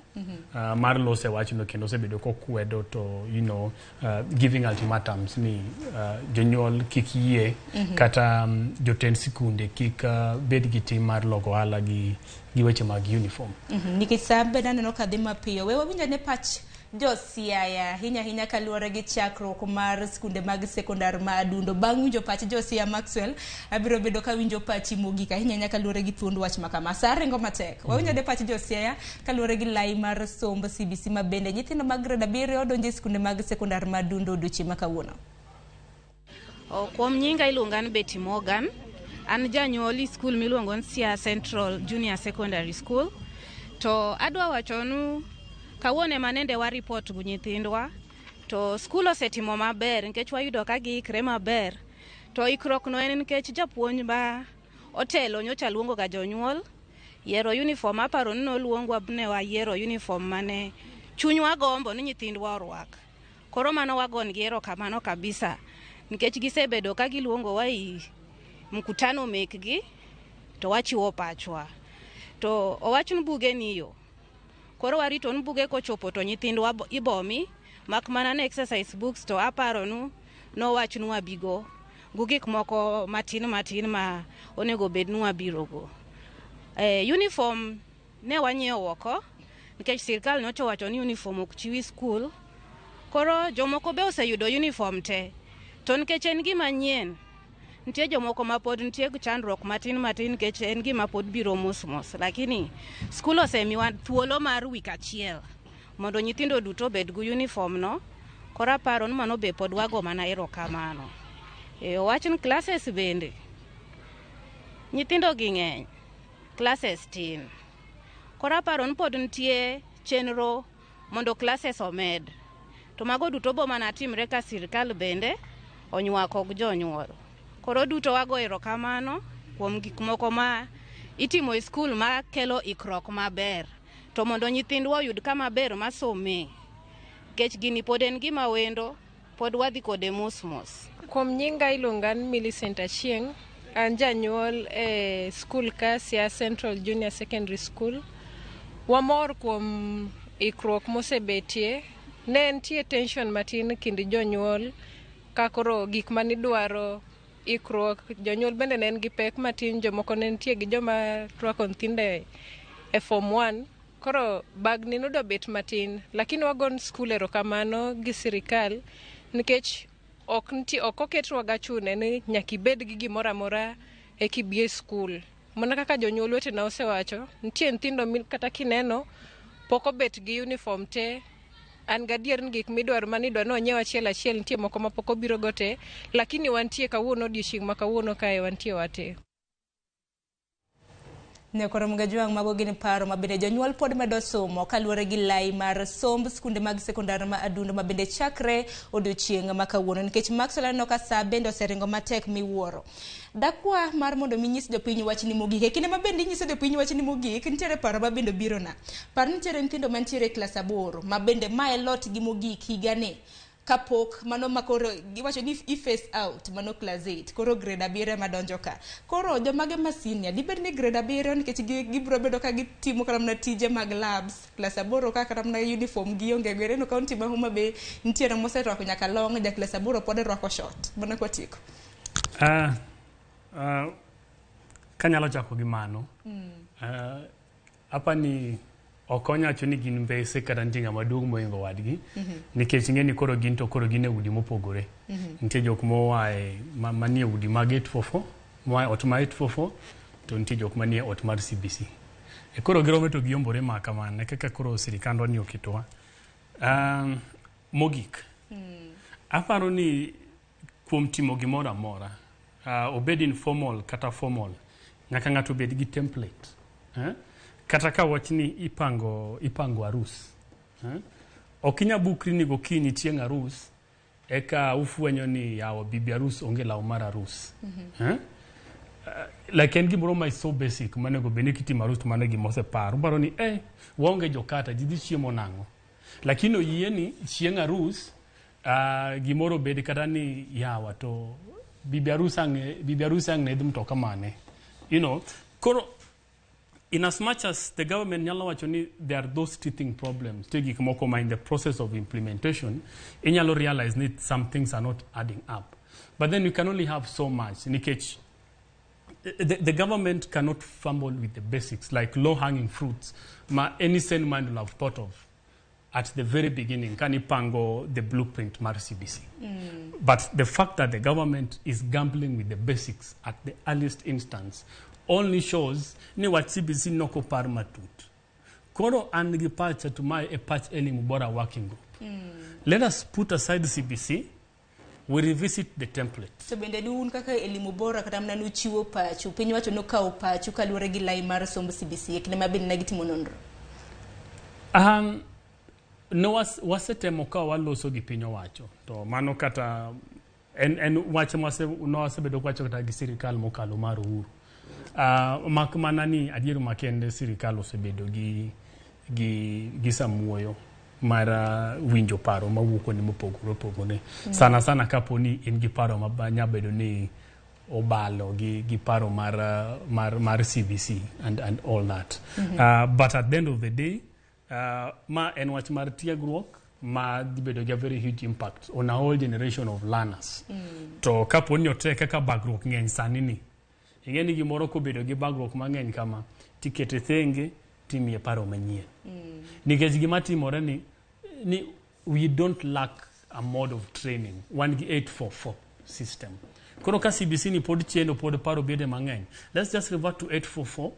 mar lose wachno kendo osebedo kokwedo to giving ultimatums ni jonyuol kik yie kata jotend sikunde kik bed gi tim mar loko ohala gi weche mag uniform. Nikech sa bende aneno ka dhi mapiyo. We wawinjo ne pach jo Siaya ahinya ahinya kaluwore gi chakruok mar skunde mag sekondar ma Adundo. Bang' winjo pach jo Siaya, Maxwell, abiro bedo ka winjo pachi mogik ahinya ahinya kaluwore gi thuond wach ma kama. Sa ringo matek. Wawinjo ne pach jo Siaya kaluwore gi lai mar somb CBC ma bende nyithindo mag grade 7 donjo e skunde mag sekondar ma Adundo odiochieng' ma kawuono. O, kuom nyinga iluonga ni Betty Morgan. An janyuol e skul miluongo ni Siaya Central Junior Secondary School. To adwa wachonu kawuono ema nende wa report gi nyithindwa to skul osetimo maber nikech wayudo ka giikre maber. To ikruok no en nikech japuonj ma otelo nyocha luongo ga jonyuol yiero uniform. Aparo ni noluongwa ne wayiero uniform mane chunywa gombo ni nyithindwa orwak. Koro mano wagon gi erokamano kabisa nikech gisebedo ka giluongowa i mkutano mekgi to wachiwo pachwa. To owach ni buge ni yo. Koro warito ni buge kochopo to nyithindwa ibomi mak mana ni exercise books to aparo nu nowach ni wabigo gu gik moko matin matin ma onego bed ni wabirogo. Uniform ne wanyiewo oko nikech sirkal nyocha owacho ni uniform ok chiw e skul. Koro jomoko be oseyudo uniform te. To nikech en gima nyien, Nitie jomoko ma pod nitie gi chandruok matin matin nikech en gima pod biro mos mos, lakini skul osemiwa thuolo mar wik achiel mondo nyithindo duto obed gi uniform no. Koro aparo ni mano be pod wago mana erokamano. E owach ni classes bende nyithindo gi ng'eny, classes tin. Koro aparo ni pod nitie chenro mondo classes omed. To mago duto bo mana timre ka sirikal bende onywako gi jonyuol. Koro duto wago erokamano kuom gik moko ma itimo e skul ma kelo ikruok maber. To mondo nyithindwa oyud kama ber masome. Nikech gini pod en gima wendo, pod wadhi kode mos mos. Kuom nyinga iluonga ni Millicent Achieng', an janyuol e skul ka Siaya Central Junior Secondary School. Wamor kuom ikruok mosebetie. Ne nitie tension matin kind jonyuol ka koro gik manidwaro ikruok, jonyuol bende ne nigi pek matin, jomoko ne nitie gi joma rwako nyithindo e form 1. Koro bagni nodo bet matin, lakini wagon skul erokamano gi sirikal nikech ok nitie ok oketwa gachune ni nyaka ibed gi gimoro amora eka ibi e skul. Mana kaka jonyuol wetena osewacho, nitie nyithindo kata kineno pok obet gi uniform te. An gadier ni gik midwaro manidwa ni onyiew achiel achiel nitie moko ma pok obiro go te, lakini wantie kawuono odiochieng' ma kawuono kae wantie wate. Nyakoro Mgajwang' mago gin paro ma bende jonyuol pod medo somo kaluwore gi lai mar somb skunde mag sekondar ma Adundo ma bende chakre odiochieng' ma kawuono nikech Maxwell aneno ka saa bende oseringo matek miwuoro. Dakwa mar mondo mi nyis jopiny wachni mogik. E kinde ma bende inyiso jopiny wachni mogik, nitiere paro ma bende obirona. Par nitiere nyithindo mantiere e klas 8 ma bende mae lot gi mogik higani kapok mano ma koro giwacho ni i phase out mano class 8 koro grade 7 ema donjo ka. Koro jomage ma senior dibed ni grade 7 nikech gibiro bedo ka gitimo kata mana tije mag labs class 8 ka kata mana uniform gionge go. Ineno kaunti ma Homa Bay nitiere moserwako nyaka long, ja class 8 pod rwako short. Mana kwatieko. Kanyalo chako gi mano, apa ni ok onyacho ni gin mbese kata nitie ng'ama duong' mohingo wadgi, nikech ing'e ni koro gin to koro gin e udi mopogore. Nitie jok moa e manie udi mag 844, moa e ot mar 844, to nitie jok manie ot mar CBC. E koro girome to giombore ma kamano e kaka koro sirikandwa ni oketowa. Mogik, aparo ni kuom timo gimoro amora, obed informal kata formal, nyaka ng'ato obed gi template. Eh? Kata ka wach ni ipango arus. Eh? Ok inyal bukri ni gokinyi chieng' arus, eka ufwenyo ni yawa bibi arus onge law mar arus. Eh? Like en gimoro ma is so basic manego bed ni kitimo arus to mano e gima osepar. Uparo ni waonge jokata, ji dhi chiemo nang'o? Lakini oyie ni chieng' arus gimoro bed kata ni yawa to bibi arus ang' ne dhi mtoka mane. Koro in as much as the government nyalo wacho ni there are those teething problems, te gik moko ma in the process of implementation, inyalo realize ni some things are not adding up. But then you can only have so much nikech the government cannot fumble with the basics like low-hanging fruits ma any sane mind will have thought of at the very beginning kanipango the blueprint mar CBC. But the fact that the government is gambling with the basics at the earliest instance only shows ni wach CBC nokopar matut. Koro an gi pacha to my e pach Elimu Bora working group. Let us put aside CBC, we revisit the template. To bende du un kaka Elimu Bora kata mana nuchiwo pachu, piny wacho nokawo pachu kaluwore gi lai mar somb CBC e kinde ma bende ne gitimo nonro. No wasetemo ka waloso gi piny owacho to mano kata en wach nowasebedo kwacho kata gi sirikal mokalo mar Uhuru. Mak mana ni adier makende sirikal osebedo gi samuoyo mar winjo paro mawuok kuonde mopogore opogore. Sana sana kapo ni in gi paro ma nya bedo ni obalo gi paro mar CBC and all that. But at the end of the day, ma en wach mar tiegruok ma dhi bedo gi a very huge impact on a whole generation of learners. To kapo ni otek kaka bagruok ng'eny sani ni, ing'e ni gimoro kobedo gi bagruok mang'eny kama, tikete thenge timiye paro manyien. Nikech gima timore ni we don't lack a mode of training. Wan gi 844 system. Koro ka CBC ni pod chendo pod paro bede mang'eny. Let's just revert to 844.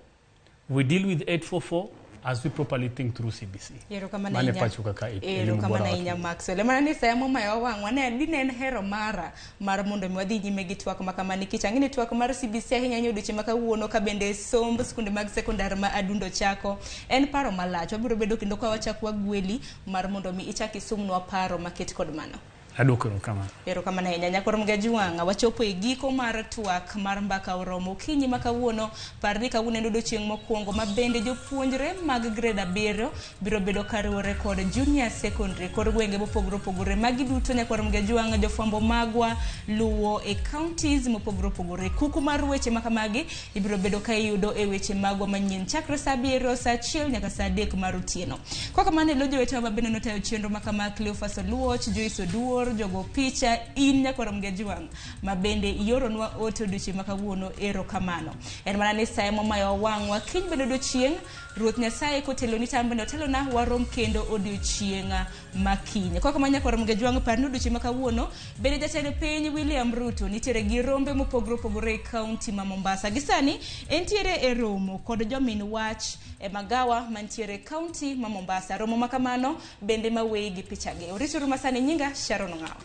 We deal with 844 as we properly think through CBC. Erokamano Mane ahinya. pacho kaka elimu bora Erokamano watu. ahinya Maxwell. Mana ni sa momayo wang'wa ne dine en hero mara mar mondo mi wadhi nyime gi twak ma kama nikech ang'e ni twak mar CBC ahinya ahinya odiochieng' ma kawuono ka bende somb skunde mag sekondar ma Adundo chako en paro malach. Wabiro bedo kendo ka wachak wagweli mar mondo mi ichak isumnwa paro maket kod mano. Aduoko erokamano. Erokamano ahinya nyakwar Mgajwang'a. Wachopo e giko mar twak mar mbaka oromo okinyi ma kawuono. Par ni kawuono en odiochieng' mokwongo ma bende jopuonjre mag grade 7 biro bedo kariwore kod junior secondary kor gwenge mopogore opogore. Magi duto nyakwar Mgajwang'a jofwambo magwa luwo e counties mopogore opogore. Kuku mar weche ma kamagi ibiro bedo ka iyudo e weche magwa manyien chakre saa 7, saa 1 nyaka saa 3 mar otieno. Kwa kamano e lo jowetewa ma bende notayo chenro ma kama Cleophas Oluoch, Joyce Oduor, jogo picha in nyakwar Mgajwang' ma bende ioronwa ote odiochieng' ma kawuono, erokamano. En mana ni sa momayo wang'wa kiny bende odiochieng' Ruoth Nyasaye koteloni to an bende otelona warom kendo odiochieng' ma kiny. Kwa kamano nyakwar Mgajwang' par ni odiochieng' ma kawuono bende jatend piny William Ruto nitiere gi rombe mopogore opogore e kaunti ma Mombasa. Gi sani entiere e romo kod jomin wach e magawa mantiere e kaunti ma Mombasa. Romo ma kamano bende maweyi gi pichagi. Orituru masani, nyinga Sharon Ong'awo.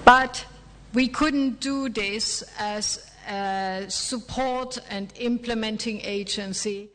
But we couldn't do this as a support and implementing agency.